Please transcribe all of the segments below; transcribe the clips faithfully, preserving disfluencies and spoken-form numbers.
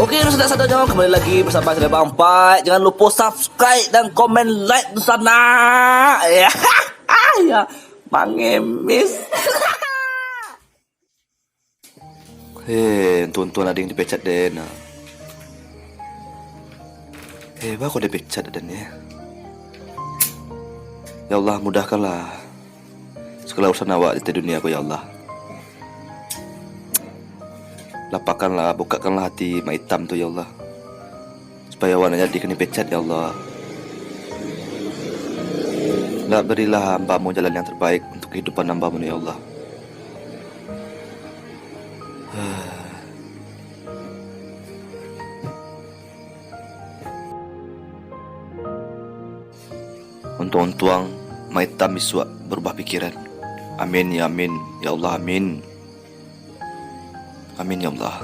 Oke, sudah sadonyo, kembali lagi bersama saya Bang Pai. Jangan lupa subscribe dan komen like di sana. Ya, ya, mangemis. Hei, untung-untung ado nan dipecat den. Hei, baa kok dipecat den, yo? Ya Allah, mudahkanlah segala urusan awak di dunia ko, ya Allah. Lapahkanlah, bukakkanlah hati Mak Itam tu, ya Allah. Supayo awak nak jadi kini pecat, ya Allah. Nak barilah hamba-Mu jalan yang terbaik untuk kehidupan hamba-Mu ni, ya Allah. Untuang-untuang Mak Itam bisuak barubah pikiran. Amin, ya amin, ya Allah, amin. Amin, ya Allah.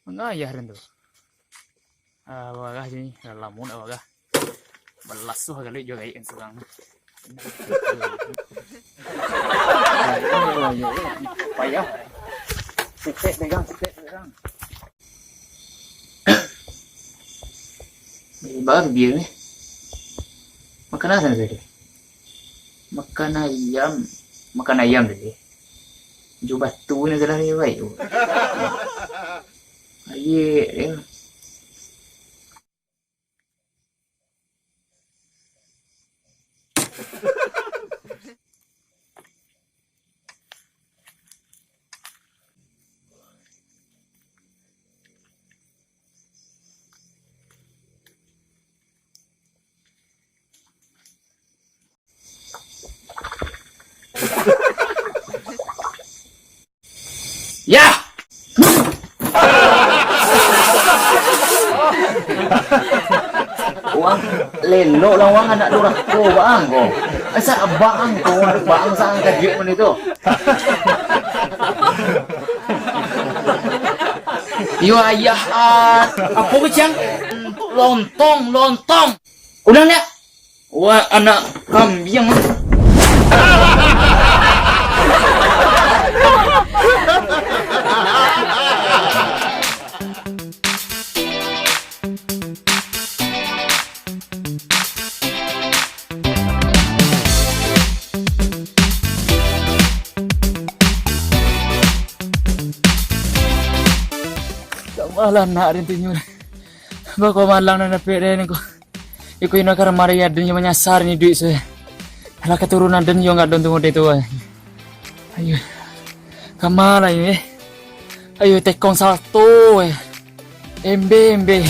Mangayah den tu. Ah, bagah je ni. Dah lamo nak bagah. Balasuah galik juo gaik surang. Payah. Sitek pegang, sitek pegang. Baa bia ni. Makan apo tadi? Makan ayam. Makan ayam tadi. Jo batu ni salah ni baik. Aye, ya. Yah! Wang, lelok lah wang anak durako bang ko. Asa bang ko, bang sangat kajuik pun itu. Yo ayah, ah, apo kecang? Lontong, lontong. Ulang ya? Wah, anak kambiang. Malah nak rintinyo. Bako malang nan dapek deh ni ko. Iko ino karma rai aden yo manyasar ni duit se. Alah katurunan den yo nggak don tunggu deh tu. Ayo. Kama lah ini. Ayo tekong salto eh. Embe, embe.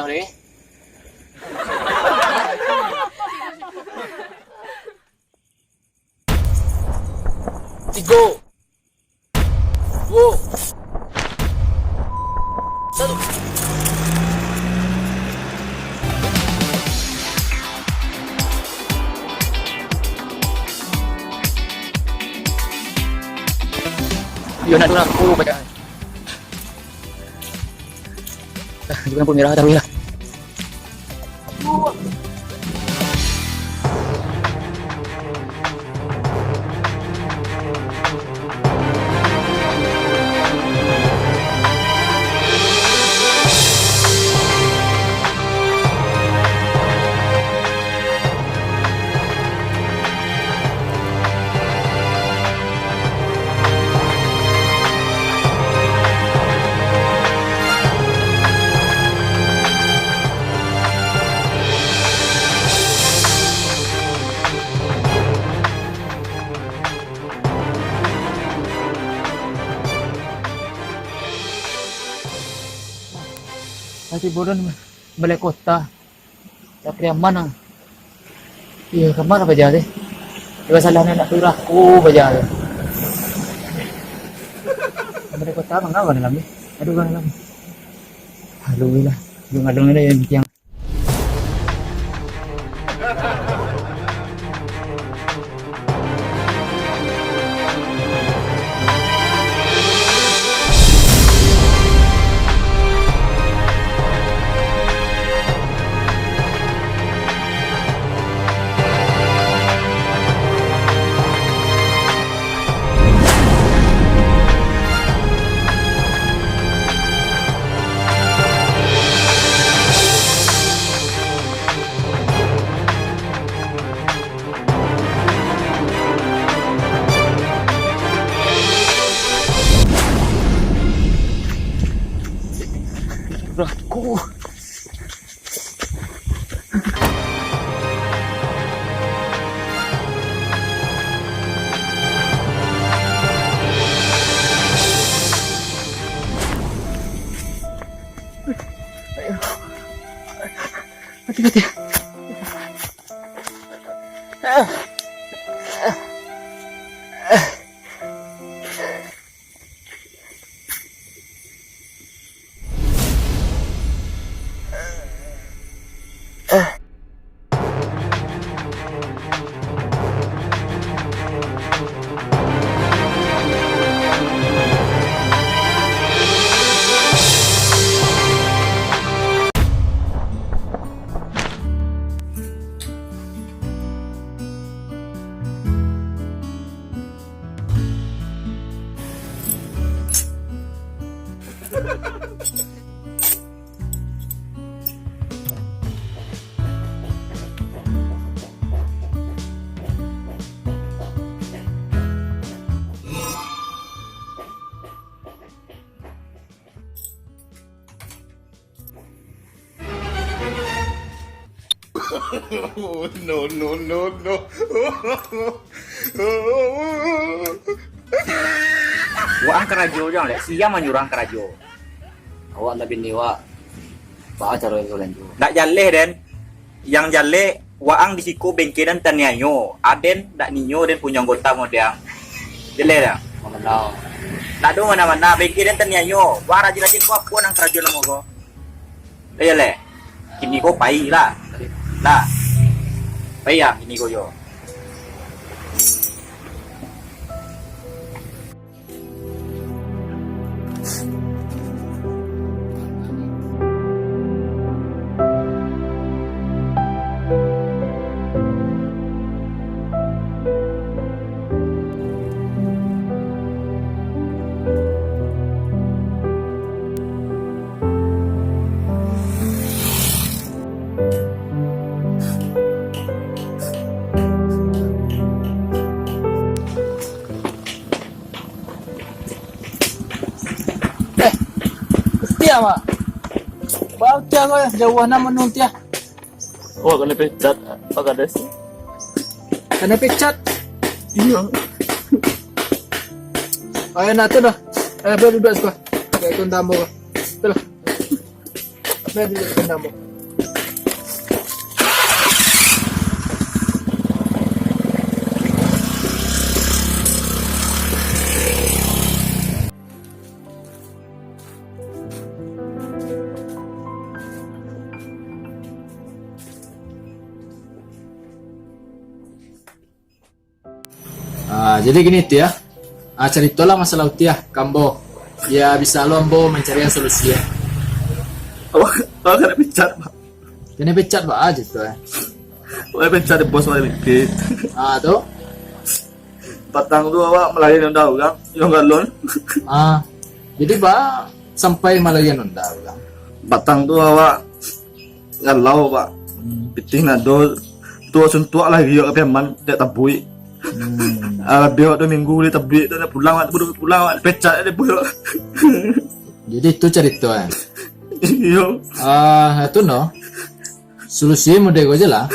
Eh? Tigo. Duo. Satu. Yo, nak turun aku baca. Ah, di lampu merah taruih lah. Masih bodoh ni, balai kota. Dak Priaman ah. Iyo, kama lah paja teh. Iyo, salah ni nak turah ku paja teh. Balai kota mangga urang dalam ni? Aduh, urang dalam. Alun lah. Alun, alun lah yang tiang. Beraku. Mati, mati. No, no, no, no. Waang karajo juo, lek. Sia manyuruah ang karajo. Awak ndak bini, Wak. Baa caro yang tu? Ndak jaleh, den. Yang jaleh, waang di siko bengke den taniayo. Aden ndak ninyo den punyo anggota model. Jaleh dah. Mangana? Ndak ado mangana-mangana, bengke den taniayo. Waang rajin-rajin ko, apo nan karajo namo ko? Dah jaleh. Kini ko pai lah. Lah. Pai lah kini ko yo. Eh, Utia, Mak. Baa Utia ko, jauah nan manu Utia. Oh, kanai pecat, Pak Kades. Kanai pecat? Iyo. Ayo, nah, tu dah. Eh, biar duduk siko. Biar aku tambah. Tu lah. Nah, dulu, bentar, Bang. Ah, jadi gini, Tiah. Ah, caritolah masalah Utiah ka ambo. Ya, bisa lo ambo mancarian solusi, ya. Awak, awak kena pecat, Pak. Kena pecat, Pak, aja tu, eh. Awak pecat di bos, awak mikir. Ah, tu. Patang tu awak malayan Honda urang, yang galon. Ah, jadi, Pak, sampai malayan Honda urang. Patang tu awak galau, Pak. Hmm. Pitih nado, tu suntuak lah, riak ka Piaman, dek tabuik. Hmm. Ah, labiah awak duo minggu lai tabuik tu, nak pulang, nak pulang, nak pecat, nak pulang. Jadi, itu carito, eh? Iyo. Ah, itu no. Solusi model ko je lah.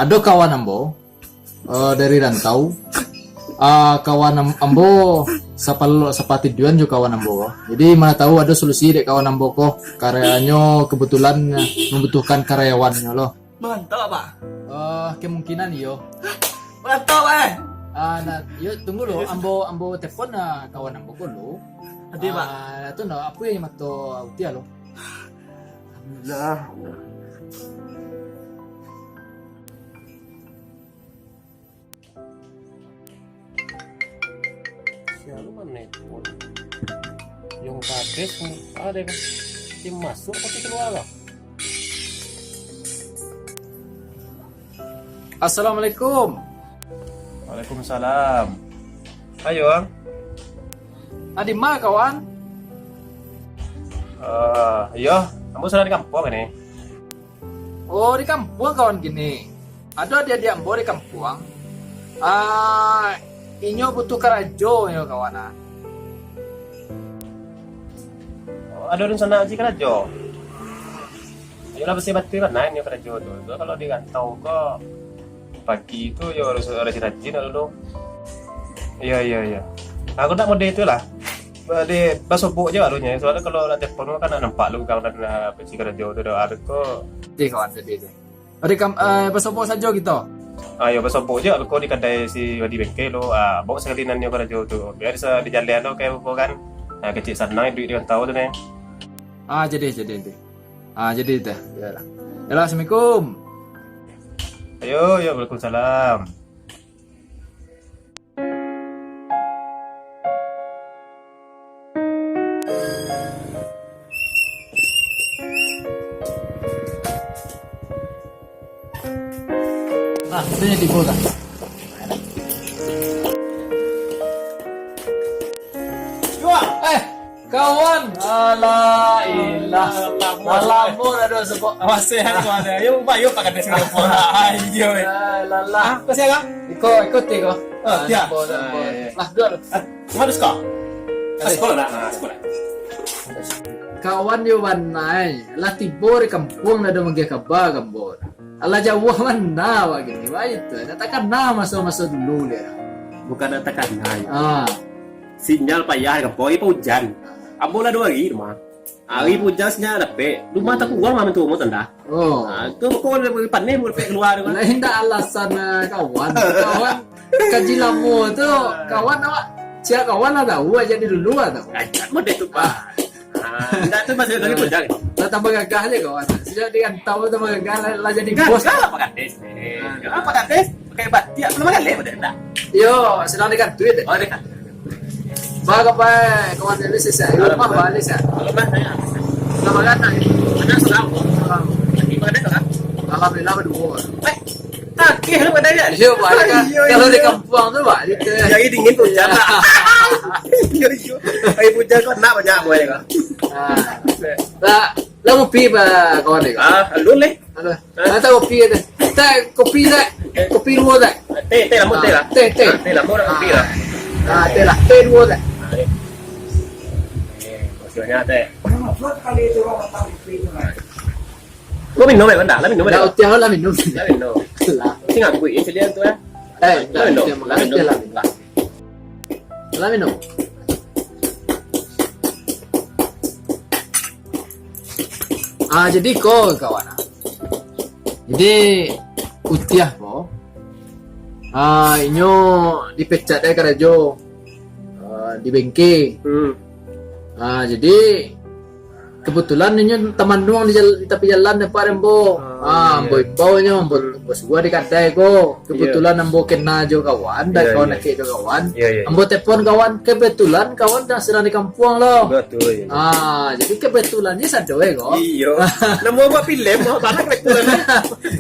Ado kawan ambo, eh, dari rantau. Ah, kawan am-, ambo sapalo-, sapatiduan jo kawan ambo ko. Jadi, mana tahu ado solusi dek kawan ambo ko. Karyonyo kebetulan, eh, membutuhkan karyawannyo lo. Merantau, Pak? Eh, kemungkinan iyo. Merantau, Pak, eh? Ah, nah, yo, tunggu lo, ambo, ambo telepon, ah, kawan ambo ko lo. Ado, Pak? Ah, tu no, apo yang mato Utiah lo? Alhamdulillah. Sia lo manelpon? Yang gadis ni, ado kah? Dia masuk tapi keluar lah. Assalamualaikum. Waalaikumsalam. Ayo, Ang. Adi ma, kawan? Eh, iyo, ambo sadang di kampuang ni. Oh, di kampuang kawan kini. Ado adiak-adiak ambo di kampuang. Ah, inyo butuh karajo inyo kawan, ah. Oh, ado rencana aji karajo? Ayolah, basi batua bana inyo karajo tu. Tu kalau di rantau ko, pagi tu yo harus rajin-rajin dulu. Iyo, iyo, iyo. Aku nak mode tu lah. Ba-, di, basobok je alunyo. Soalnyo kalau nak telepon kan nak nampak lu urang dan, ah, bisi karajo tu doh. Abih ko. Di kawan tadi tu. Ado kam-, eh, basobok sajo kito. Ah, yo, basobok je alun ko di kadai si Wadi Bengkel tu. Ah, baok sakali nan nyo karajo tu. Bia sa-, di jalan tu kayak ko kan. Ah, kecik sanang duit di rantau tu ni. Ah, jadi, jadi, jadi. Ah, jadi dah. Yalah. Yalah, assalamualaikum. Ayo, yo, waalaikumsalam. Ah, sini tibo dah. Yuak, eh, kawan. Alah, ilah. Lamo, lamo dah dua sebok. Masih, eh, kawan, eh. Yo, Pak, yo, Pak, kata sini, Pak. Ayo, eh. Alah, lah. Ah, kau siapa? Iko, iko ti ko. Oh, ah, ya. Lah, dua. Ah, mana sekolah? Ada sekolah dah. Ah, sekolah. Kawan yo bana, eh. Lah tibo di kampuang, dah ado magiah kaba ka ambo. Alah jauah bana, wak, kini, wak, itu. Dah takana maso-maso dulu, dia. Bukan dah takana, ya. Ah. Sinyal payah di kampuang, ini pa ujan. Ambo lah dua hari di rumah. Hari puja sinyal dapek, rumah takuang lah mantu rumah tanda. Oh. Ah, tu kok boleh paneh, boleh keluar tu kan. Lain dah alasan, eh, kawan. Kawan kaji lamo tu, kawan awak, sia kawan lah tahu, aja di dulu lah tahu. Ajak model tu, Pak. Ah, indak tu masih lagi puja kan? Lah tambah gagah je kawan. Sejak di rantau tambah gagah, lah, lah jadi bos. Gagah lah Pak Kades. Eh, ah, Pak Kades. Pakai batik, aku nama galak pada nak. Yo, sedang di kantor tu. Oh, di kantor. Ba, kawan, kawan ni sisa. Alam, rumah ba ni sisa. Alam, ba, tanya. Nama kan nak? Ada salam. Salam. Lagi pada tu kan? Alhamdulillah, berdua. Eh, takih lu katanya. Yo, ba, kan? Yo, kalau yo. Di kampuang tu, ba, gitu. Jadi dingin tu, hujan lah. Yo, yo. Air hujan kau nak banyak buat kau. Ah. Tak, lah kopi ba kawan ni. Ah, lu leh. Alah. Hah? Ah, tak kopi, tak. Tak, kopi, tak. Eh. Kopi duo, tak. Teh, teh lamo, teh lah. Ah, teh, teh. Ah, teh lamo nak kopi lah. Ah, teh lah. Teh duo, tak. Ah, eh. Eh, maksudnya teh. Kau minum, eh, bentar. Lah minum, eh. Dah, Utiah lah minum. Lah minum. Lah. Mesti ngaku, eh, celian tu, eh. Eh, lah minum. Lah minum. Lah minum. Lah minum. Ah, jadi ko kawan, ah. Jadi Utiah ko, ah, inyo dipecat dari karajo, ah, di bengke. Hmm. Ah, jadi kebetulan inyo tamanuang di, jal- di tapi jalan, nampak dek ambo. Ah, ah, iya, ambo imbau nyo, ambo, hmm, ambo suruah di kadai ko. Iya. Kebetulan ambo kena jo kawan, dan, iya, kawan, iya, akik jo kawan. Iya, iya, iya. Ambo telepon kawan, kebetulan kawan dah sadang di kampuang lo. Betul, iya. Ah, jadi kebetulan je sado, eh, ko. Iyo. Namo buat filem, mau banyak kebetulan.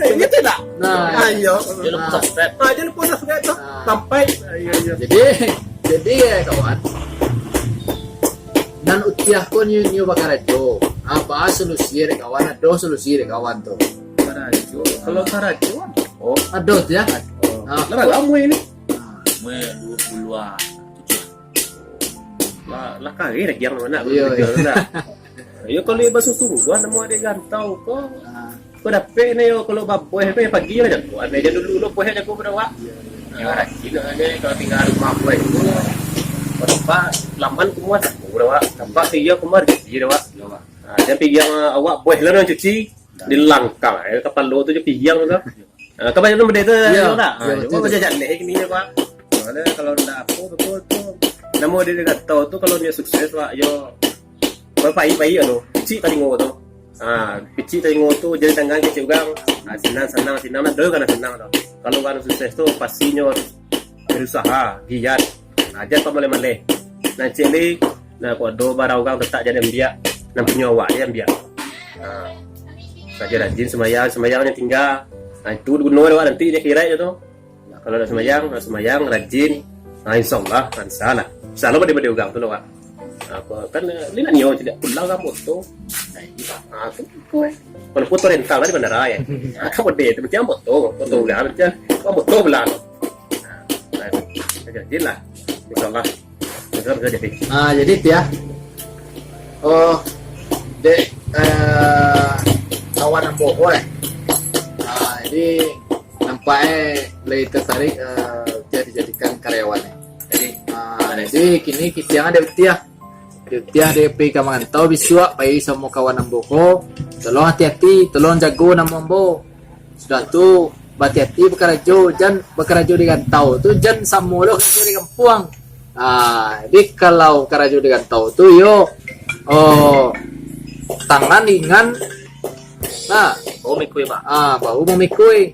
Ingat tak? Nah. Ah, iyo. Jangan lupa subscribe. Ah, jangan lupa subscribe tu. Ah. Sampai. Ah, iya, iya. Jadi, jadi, eh, kawan. Nan Utiah ko nyo, nyo bakarajo. Apa solusi dek kawan? Ado solusi dek kawan tu. Karajo. Kalau karajo, oh. Ado tu, ya? Ado. Ah. Lah, lamo ini. Ah. Umua dua puluah tujuah. Lah, lah kareh lagi yang mana? Iyo, iyo. Lah. Yo, kalau iba susungguah, namo dek gantau ko. Ah. Ko dapek ni yo, kalau babuah ko yo pagi lah jago. Aneh je dulu lo buah jago pado awak. Iyo, iyo. Yo, rajin lah ni, kalau tinggal rumah buah itu. Kalau nampak laman kumuah, jago pado awak. Nampak iyo kumuah, rezeki pado awak. Iyo, Pak. Ah, jan pigiang awak buah lah nan cuci. Di langkah, eh, kapalo tu je pigiang tu. Ah, kabanyakan benda tu, iyo, yo, tak? Iyo, ah, betul cuma tu. Bajajalek kini yo, Pak. Soalnyo kalau ndak apo, betul tu. Namo dek gantau tu, kalau nyo sukses, Pak, yo, pai-pai anu, picik talingo tu. Ah, picik talingo tu, jadi tangan kecil urang. Ah, sanang, sanang, sanang, nah, ado kan sanang tu. Kalau urang sukses tu, pastinyo berusaha, giat. Ah, jan pamaleh-maleh. Nah, cek ni, nah, kok ado barang urang tatak jan ambiak, nan punyo awak je ambiak. Ah, sajo rajin sumbayang, sumbayang jan tingga. Ah, itu guno awak nanti di akhirat je tu. Nah, kalau nak sumbayang, nak sumbayang rajin. Ah, insyaallah, lansa lah. Insyaallah pado-pado urang tu lah, Wak. Ah, ko kan, eh, ni nak nio tidak pulang kan moto. Nah, itu. Ah, tu, tu, eh. Kalau foto rental tadi bandara, ya. Ah, kan pado tu, macam moto, moto pulang, macam, oh, moto pulang. Nah, nah, jadilah. Insyaallah. Bisa, bisa jadi. Ah, jadi tu ya. Oh, dek, eh, kawan ambo ko, eh. Ah, jadi nampak, eh, lai tertarik, eh, Utiah dijadikan karyawan, eh. Jadi, ah, jadi kini kito yang ado Utiah. Utiah dek pai ka marantau bisuak, pai samo kawan ambo ko. Tolong hati-hati, tolong jago namo ambo. Sudah tu, bahati-hati bakarajo, jan bakarajo di rantau tu, jan samo lo karajo di kampuang. Ah, jadi kalau karajo di rantau tu, yo, oh, tangan, ingan, nah, baru mikui, Pak. Ah, baru mamikui.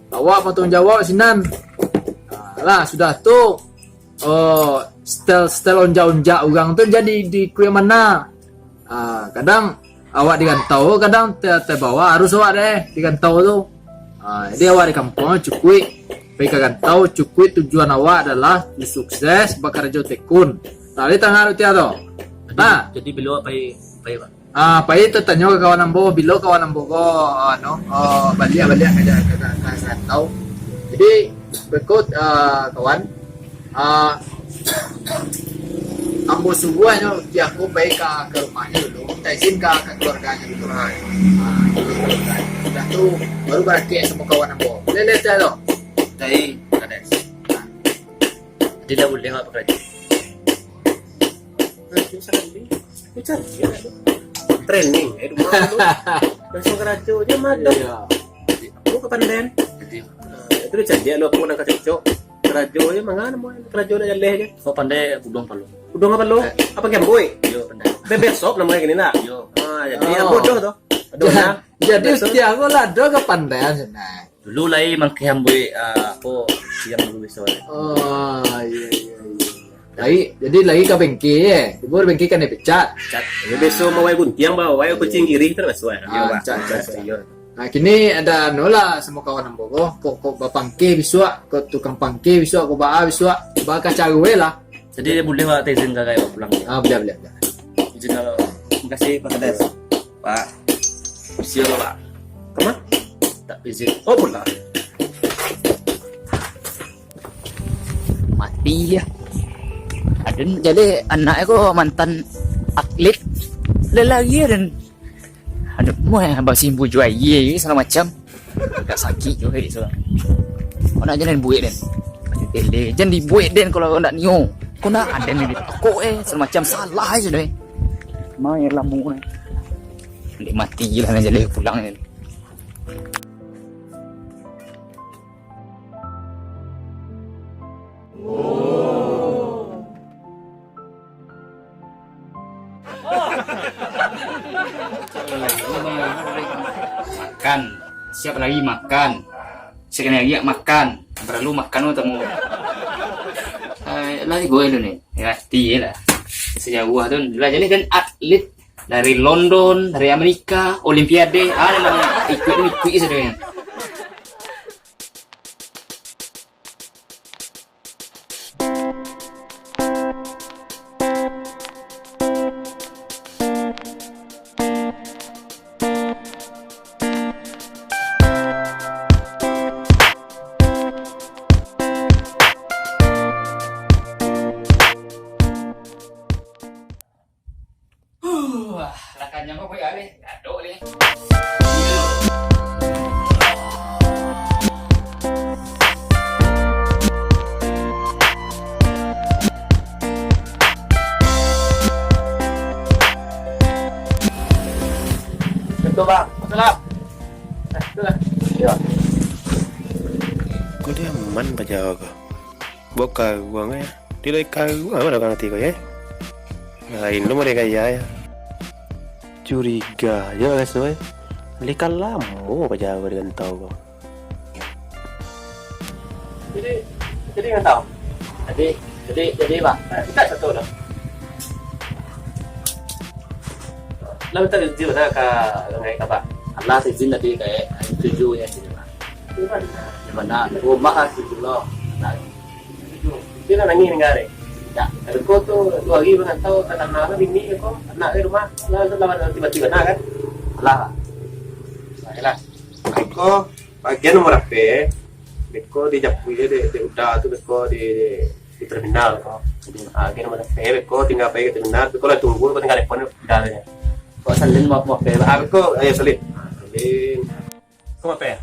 Awak batanggung jawab sinan. Ah, lah, sudah tu, oh, style-style onjak-onjak urang tu jadi di kuliah mana? Ah, kadang awak di rantau, kadang te-, tabawa harus awak deh di rantau tu. Ah, jadi awak di kampuang cukuik, pai ka rantau cukuik tujuan awak adalah sukses bakarajo tekun. Nah, di tangah Utiah tu. Jadi, nah, jadi bilo pai, pai, Pak? Ah, pai tatanyo ka kawan ambo, bilo kawan ambo ko, anu, oh, baliak, baliak ka, ka, ka, ka rantau. Jadi, berikut, ah, kawan, ah, ambo suruah nyo, Utiah ko pai ka, ka rumahnyo dulu, minta izin ka, ka kaluarganyo dulu. Ah, jadi, sudah tu, baru barakek samo kawan ambo. Boleh, boleh, Tiah, tu? Jadi, Kades. Jadi, dah boleh awak bakarajo? Karajo sakali. Macam ni lah tu. Training, eh, dulu tu. Langsung karajo je mah tu. Iyo. Aku kapandaian. Jadi, ah, itu lah caliak lo, aku nang kacocok. Karajo je, manga namo karajo nak jaleh je. Kau pandai buduang palo? Buduang palo? Eh. Apa gamboi? Iyo, pandai. Bebek sop namo kini nak? Iyo. Ah, jadi, oh, yang bodoh tu. Aduh, nah. Jadi, betul. Utiah ko lah ado kapandaian, nah. Dulu lai mangkeh ambo, ah, apo, siang dulu biso. Oh, iyo, iyo, iyo. Lai, jadi lai ka bengke, eh. Ibo bengke kan dipecat. Pecat. Jadi biso mawai guntiang, bah, wai kucing girih tu biso, eh. Ah, pecat, pecat, pecat. Iyo. Nah, kini ado anu lah samo kawan ambo ko, kok, kok bapangke bisuak, kok tukang pangke bisuak, kok baa bisuak, baa ka caro lah. Jadi, buliah awak izin ka gaya pulang? Ah, buliah, buliah, buliah. Izin dulu. Makasih, Pak Kades. Pak, siap, Pak. Kama? Tak izin. Oh, pulang. Mati ya. Aden jadi anak ko mantan atlet. Lelaki aden. Aduh, muah basimbu jual aia, segala macam. Agak sakik juga, eh, so. Kau nak jangan buat, Den. Tele, jangan dibuat, Den, kalau kau nak nio. Kau nak ada ni, kok, eh, segala macam salah aja deh. Main lama, eh. Dek mati lah, nak jaleh pulang ni. Makan. Siap lagi makan. Siap lagi makan. Paralu makan tu tamu. Eh, lah, gue lu ni. Ya, mati lah. Sejauh tu. Lah, jadi kan atlet dari London, dari Amerika, Olimpiade. Ah, memang ikut-ikut saja. Huh, lah kanyang kok kulik ari, gadok ni. Betul, Bang. Betul, Bang. Nah, itulah. Ya. Kok dia aman paja ko? Bokau buang ya. Dia dari kau, ah, mana kau ngerti kau ya? Lain lu mereka ya, ya. Curiga je lah rasa, eh. Leka lamo paja ko di rantau ko. Jadi, jadi nggak tahu. Jadi, jadi, jadi, Bang. Nah, kita tak tahu dah. Lah, minta izin lah ka, ka, ka, Bang. Allah izin tadi kayak tujuh ya, sini, Bang. Di mana? Di mana? Rumah lah, tujuh lo. Nah, Dia lah nangih ningga deh. Ya, tapi ko tu duo hari merantau, tak tanah lah bini ko, anak di rumah, lah, lah, lah, tiba-tiba nah kan. Alah. Ayolah. Ko bagian nomor ape? Beko dijapuik dek, dek Uda tu, beko di, di terminal ko. Ah, bagian nomor ape? Beko tingga pai ka terminal, beko lah tunggu, beko tingga telepon Uda tu. Kok salin mau, mau ape, Bang? Ah, beko, ayo salin. Ah, salin. Kau apa ya?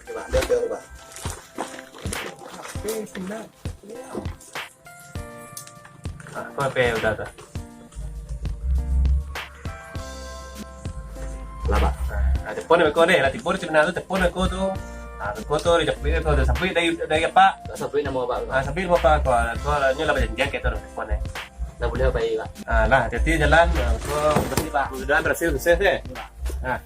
Coba, dia apa, coba? Ah, kau apa ya, Uda tu? Lah, Bang. Ah, telepon kau deh, lah tibo di terminal tu, telepon kau tu. Ah, kau tu, dia sampai, kau dah sampai dari, dari apa? Dah sampai nama Abang. Ah, sampai nama apa kau? Kau lah, nyo lah berjanjian kita orang telepon, eh. Dah boleh apa, Bang? Ah, lah, hati-hati jalan. Ah, kau berarti, Bang. Mudah-mudahan berhasil, sukses, eh. Ah.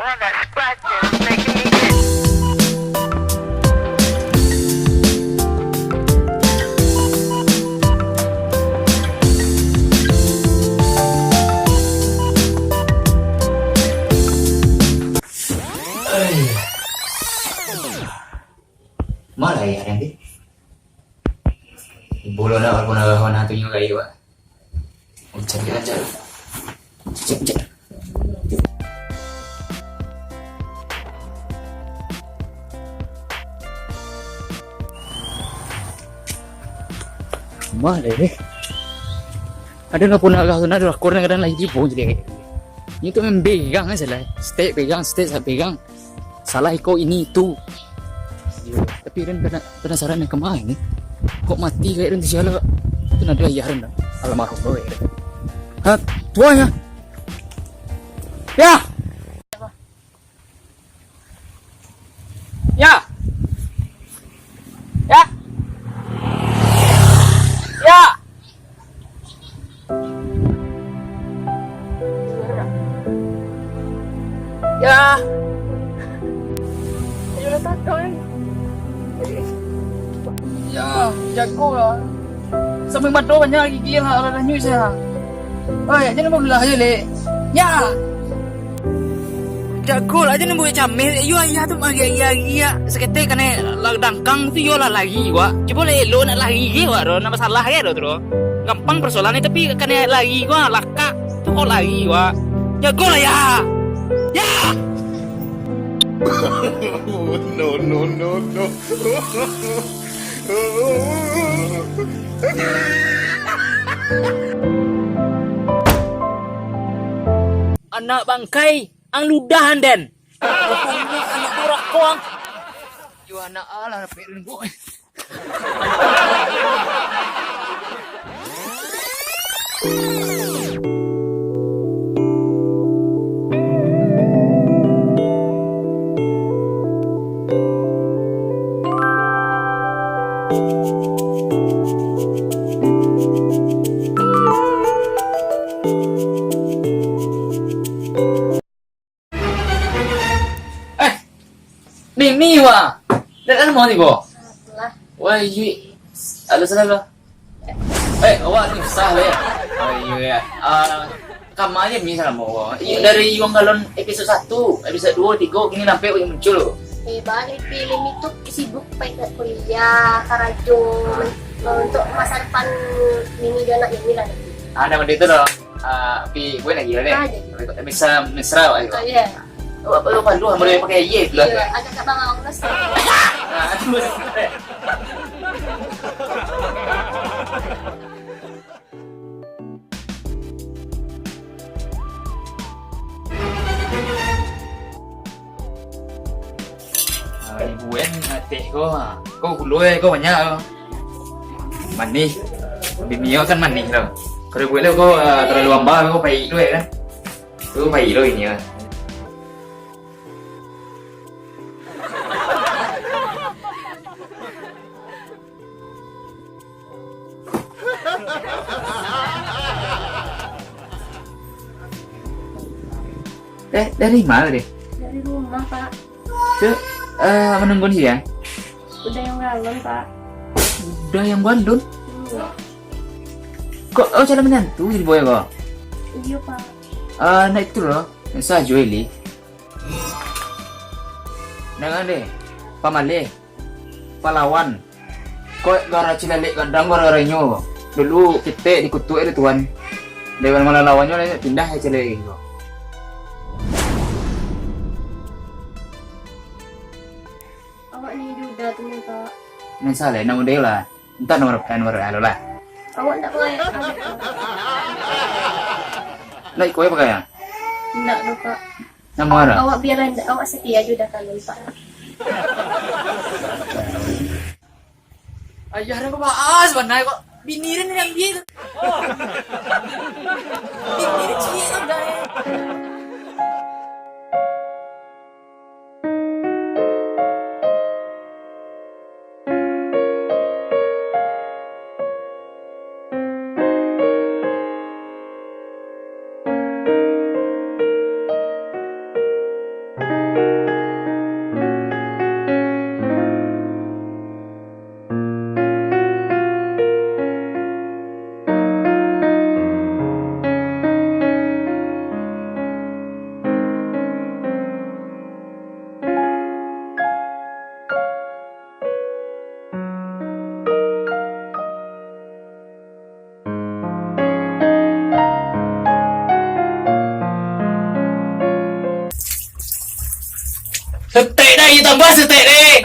All the scratches making me itch. Malah ya, Randy. Bolo nak walaupun arah mana tu nyo kayu, Pak. Cari aja. Cek, cek. Mah deh. Ada nak pun arah tu, nak drakor nak kadang lagi tipu je deh. Ini tu memang pegang aja lah. Step pegang, step saya pegang. Salah iko ini itu. Tapi Ren pena-, penasaran yang kemarin ni. Kok mati kayak Ren tu siapa? Itu nado ayah Ren dah. Almarhum tu ya. Ha, tuanya. Ya. Ya. Ya. Ya. Ya. Ayo lah, takau ni. Ya, jago lah. Sampai mado banyak gigi yang lah, lah nyui saya. Oi, jangan belah je, Lek. Ya. Jago lah, jangan buat cameh. Yo, ayah tu mari-ari ya. Saketek kanai lah dangkang tu, yo lah lari, wak. Cubo lah elok nak lari ke, wak, ro. Nak masalah ke, ro, tu, ro. Gampang persoalan ni, tapi kanai lari, wak. Lakak tu kok lari, wak. Jago lah, ya. Ya. No, no, no, no. Anak bangkai, ang ludah anden. Anak durako ang. Yo anak alah, rapek den, boy. Mimi, wah. Dah lamo tibo. Lah. Wah, iyo. Halo, salam, lah. Eh, awak ni usah, leh. Oh, iyo, ya. Ah, kama aja Mi salamo ko. Iyo, dari Iwang Galon episod satu, episod duo, tigo, kini sampai wak muncul. Eh, balik film itu sibuk pai ka kuliah, karajo, men-, untuk masa depan Mimi dan anak Mimi lah. Ah, dah macam itu doh. Ah, pi gue lagi lah, deh. Ah, jadi. Bisa mesra, wak, Oh, iya. Awak perlu pandu, hamba pakai ye, Iya, lah. Agak kat bawah, Mas. Ah, tu. Ah, ibu en atek ko, ah. Ko gulai ko banyak ko. Manih. Bini awak kan manih tu. Kalau buat tu ko, ah, terlalu amba ko, paik tu, ya kan? Tu paik tu ini, ah. Eh, dari mana, deh? Dari rumah, Pak. Tu, eh, menunggu siang? Udah yang galon, Pak. Udah yang galon? Iya. Kok, oh, calon menantu jadi boy kok? Iya, Pak. Ah, nak itu loh. Sajo, Eli. Jangan deh. Pamaleh. Palawan. Kok gara cilalek gadang gara-gara inyo. Dulu kitek dikutuk eh tuan. Dewan malalawannyo lah pindah eh cilalek gitu. Awak ni duda tu ni, Pak. Nan salah, nak udah lah. Entah nomor P N, nomor alo lah. Awak ndak pakai. Ndak ikut pakai ya? Ndak doh, Pak. Nama ada? Awak biar anda, awak setia aja udah kalau, Pak. Ayah dah kebahas banai kok. Bini dia ni yang dia tu. Bini dia cilik tu dah. Setek dah, tambah setek deh.